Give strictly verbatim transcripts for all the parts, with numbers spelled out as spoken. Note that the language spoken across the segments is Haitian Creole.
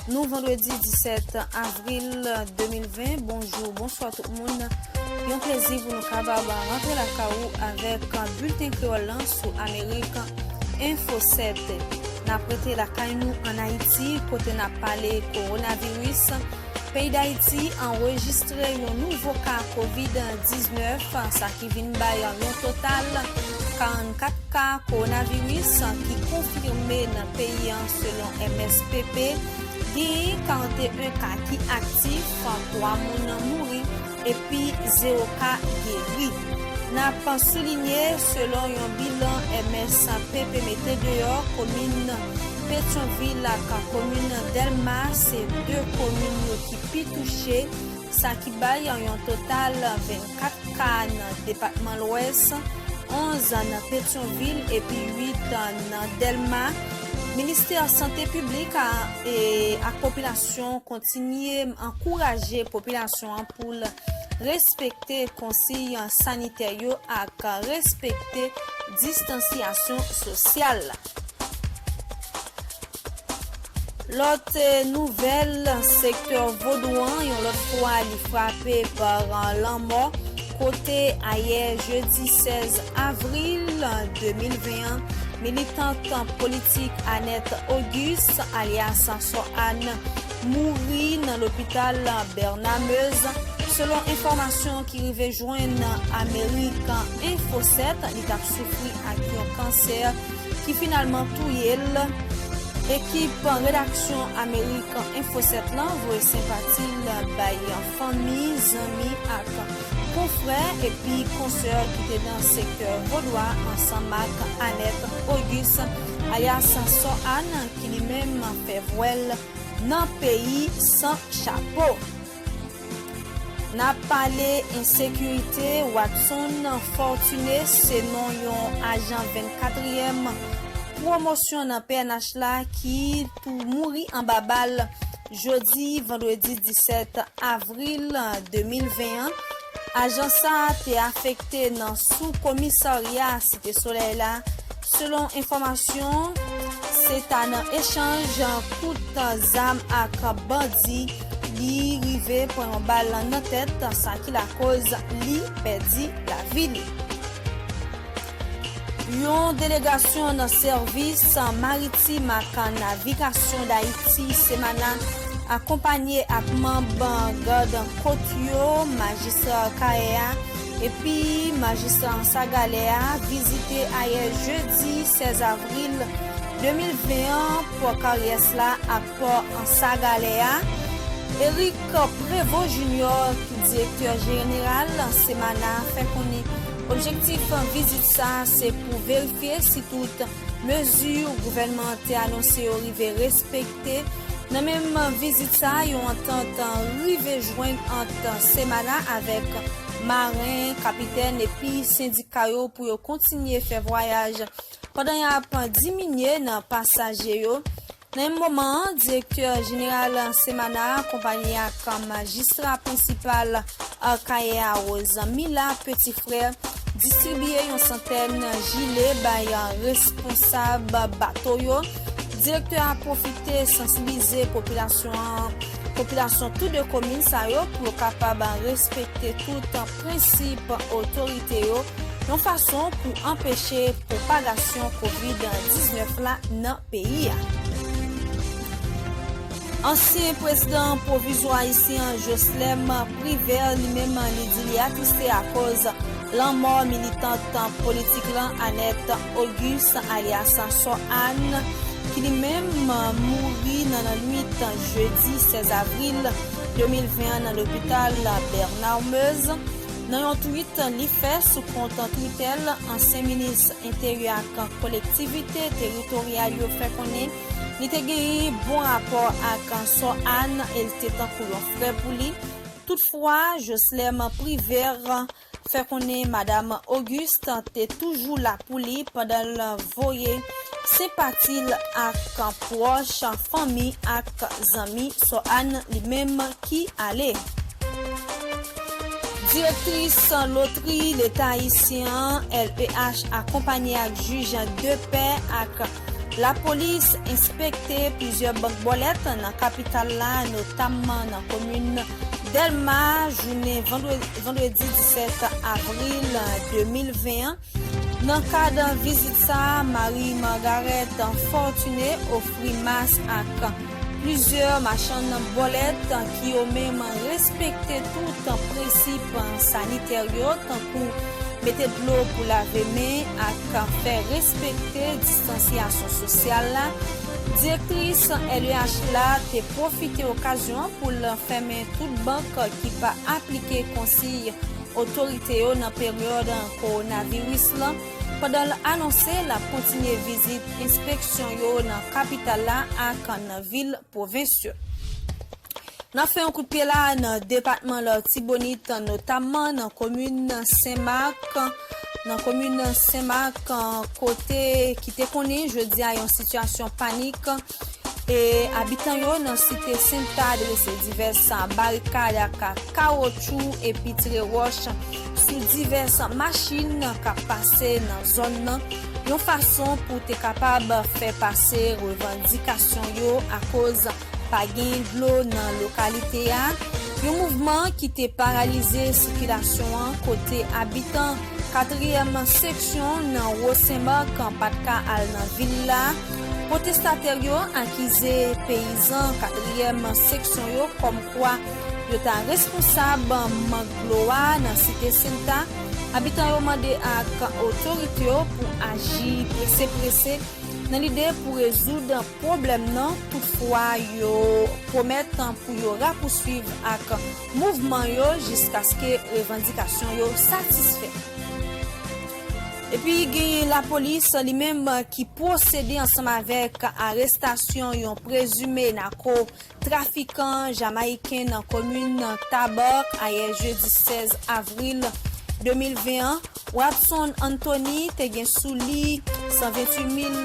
Nou vandredi disèt avril de mil ven, bonjou, bonswa tout moun. Yon plezi pou nou kapab rantre lakay ou avèk bilten kreyòl lan sou Amerik Enfo sèt. N ap rete lakay nou ann Ayiti, kote n ap pale kowonaviris. Peyi Dayiti anrejistre yon nouvo ka kovid diznèf, sa ki vin bay yon total karannkat ka kowonaviris ki konfime nan peyi an selon M S P P. Genyen karannteyen ka ki aktif, twa moun mouri epi zewo ka geri. N ap soulinye, selon yon bilan M S P P mete deyò, komin Petyonvil ak komin Dèlma se de komin yo ki pi touche, sa ki bay yon total vennkat ka nan depatman Lwès, onz nan Petyonvil epi uit nan Dèlma. Ministè Sante Piblik a, e, ak popilasyon kontinye ankouraje popilasyon an pou l respekte konsiy sanitè yo ak respekte distansyasyon sosyal la. Lòt, eh, nouvèl, sektè vodou an, yon lòt fwa, li frape pa, eh, lanmò, kote ayè jedi sèz avril de mil ven an, militant politik Annette Auguste, alyas Sò Ann, mouri nan lopital Bernard Meuze. Selon enfòmasyon ki rive jwenn Amerik Enfo sèt, li t ap soufri ak yon kansè ki finalman touye l. Ekip redaksyon Amerik Enfo sèt lan voye senpati l bay fanmi, zanmi ak konfrè epi konsè ki te nan sektè vodou a ansanm ak Annette Auguste, alyas Sò Ann, ki li menm fè vwèl nan peyi san chapo. N ap pale ensekirite. Watson Fortuné se non yon ajan vennkatriyèm pwomosyon nan P N H la ki tou mouri anba bal jodi vandredi disèt avril de mil ven an. Ajan sa a te afekte nan sou komisarya Site Solèy la. Selon enfòmasyon, se ta nan echanj kout zam ak bandi li rive pran yon bal nan tèt, sa ki lakoz li pèdi lavi li. Yon delegasyon nan sèvis maritim ak navigasyon Dayiti, Semana, akonpanye ak manm gad kot yo, majistra Kayè a, epi majistra Ansagalè a, vizite ayè jedi sèz avril de mil ven an pò Karyès la ak pò Ansagalè a. Eric Prévost Junior, ki direktè jeneral Semana, fè konnen objektif vizit sa a se pou verifye si tout mezi gouvènman an te anonse yo rive respekte. Nan menm vizit sa a, yon antant rive jwenn ant Semana avèk maren, kapitèn epi sendika yo pou yo kontinye fè vwayaj pandan y ap diminye nan pasaje yo. Nan menm moman an, direktè jeneral Semana, akonpanye ak majistra prensipal Kayè a, Rosemila Petit-Frère, distribiye yon santèn jile bay responsab bato yo. Direktè a pwofite sansibilize popilasyon an, popilasyon tou de komin sa yo pou yo kapab respekte tout prensip otorite yo, yon fason pou anpeche pwopagasyon kovid diznèf la nan peyi a. Ansyen prezidan pwovizwa ayisyen an, Joslèm Privè, li menm, li di li atriste akoz lanmò militant politik lan, Annette Auguste, alyas Sò Ann, ki li menm mouri nan lannwit jedi sèz avril de mil ven an nan lopital Bernard Meuze. Nan yon tweet li fè sou kont Twitter l, ansyen minis Enteryè ak Kolektivite Teritoryal yo fè konnen li te genyen bon rapò ak Sò Ann e l te tankou yon frè pou li. Toutfwa, Joslèm Privè fè konnen Madam Auguste te toujou la pou li pandan l voye senpati l ak pwòch, fanmi ak zanmi Sò Ann li menm ki ale. Direktris Lotri Leta Ayisyen an, L P H, akonpanye ak jij de pè ak Lapolis enspekte plizyè bank bòlèt nan kapital la, notamman nan komin Dèlma, jounen vandre-, vandredi disèt avril de mil ven an. Nan kad vizit sa, Marie Margaret Fortuné ofri mas ak plizyè machann bòlèt ki yo menm respekte tout prensip sanitè yo, tankou mete dlo pou lave men ak fè respekte distansyasyon sosyal la. Direktris L E H la te pwofite okazyon pou l fèmen tout bank ki pa aplike konsiy otorite yo nan peryòd kowonaviris lan, pandan l anonse l ap kontinye vizit enspeksyon yo nan kapital la ak nan vil pwovens yo. N ap fè yon kout pye la nan depatman Latibonit, notamman nan komin Senmak, nan komin Senmak, kote ki te konnen jodi a yon sitiyasyon panik. E abitan yo nan site Senta drese divès barikad ak kawotchou epi tire wòch sou divès machin k ap pase nan zòn nan, yon fason pou te kapab fè pase revandikasyon yo akoz pa gen dlo nan lokalite a. Yon mouvman ki te paralize sikilasyon an, kote abitan katriyèm seksyon nan Wo Senmak pa t ka al nan vil la. Pwotestatè yo akize peyizan katriyèm seksyon yo kòmkwa yo ta responsab mank dlo a nan site Senta. Abitan yo mande ak otorite yo pou aji prese prese nan lide pou rezoud pwoblèm nan, toutfwa yo pwomèt pou yo rapouswiv ak mouvman yo jiskaske revandikasyon yo satisfè. Epi genyen lapolis li menm ki pwosede ansanm avèk arestasyon yon prezime nako trafikan jamayiken nan komin Tabak ayè jedi sèz avril de mil ven an. Watson Anthony te gen sou li san venntuit mil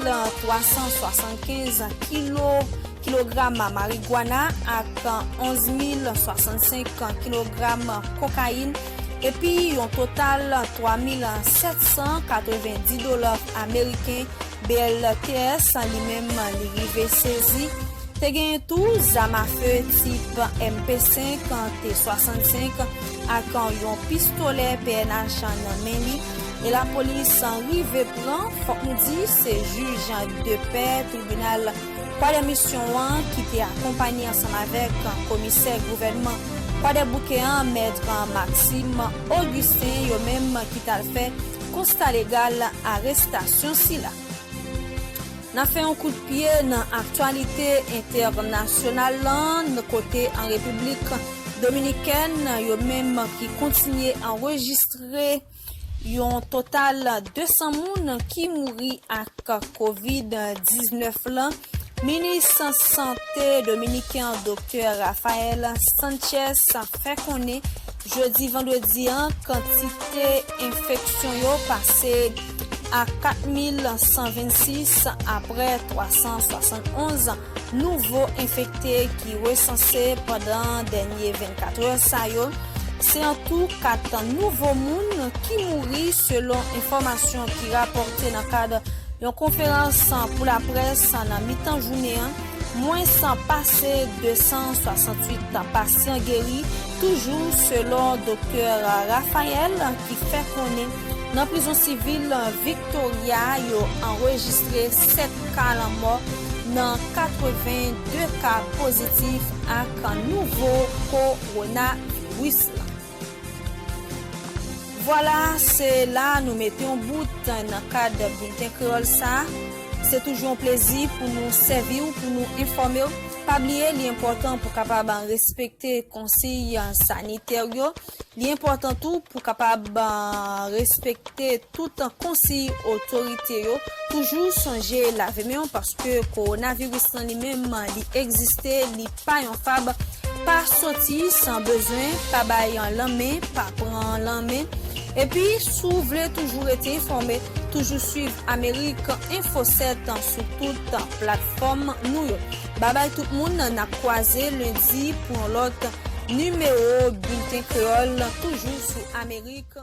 twa san swasannkenz kilo, kilogram marigwana ak onz mil swasannsenk kilogram kokayin, epi yon total twa mil sèt san katrevendi dola ameriken B L T S li menm li rive sezi. Te gen tou zam afe tip M P senk, T swasannsenk ak yon pistolè P N H nan men li. E lapolis rive pran, fòk nou di, se jij de pè tribinal Kwadèmisyon an ki te akonpanye ansanm avèk komisè gouvènman Kwadèbouke an, mèt Maxime Augustin, yo menm ki t al fè konsta legal arestasyon sila. N ap fè yon kout pye nan aktyalite entènasyonal lan, kote an Repiblik Dominikèn, yo menm ki kontinye anrejistre yon total de san moun ki mouri ak kovid diznèf lan. Minis Sante dominiken an, Doktè Rafael Sanchez, fè konnen jodi vandredi an, kantite enfeksyon yo pase a kat mil san vennsis aprè twa san swasannonz nouvo enfekte ki resanse pandan dènye vennkat è sa yo. Se an tou kat nouvo moun ki mouri, selon enfòmasyon ki rapòte nan kad yon konferans pou laprès nan mitan jounen an. Mwens pase de san swasanntuit pasyan geri, toujou selon Doktè Rafael, ki fè konnen nan prizon sivil Victoria, yo anrejistre sèt ka lanmò nan katreven de ka pozitif ak nouvo kowonaviris lan. Vwala, se la nou mete yon bout nan kad bilten kreyòl sa. Se toujou yon plezi pou nou sèvi w, pou nou enfòme w. Pa bliye, li enpòtan pou kapab respekte konsiy sanitè yo. Li enpòtan tou pou kapab, ah, respekte tout konsiy otorite yo. Toujou sonje lave men w, paske kowonaviris lan li menm, li egziste, li pa yon fab. Pa soti san bezwen, pa bay lanmen, pa pran lanmen. Epi, si w vle toujou rete enfòme, toujou swiv Amerik Enfo sèt sou tout platfòm nou yo. Babay tout moun, n ap kwaze lendi pou yon lòt nimewo Bilten Kreyòl, toujou sou Amerik.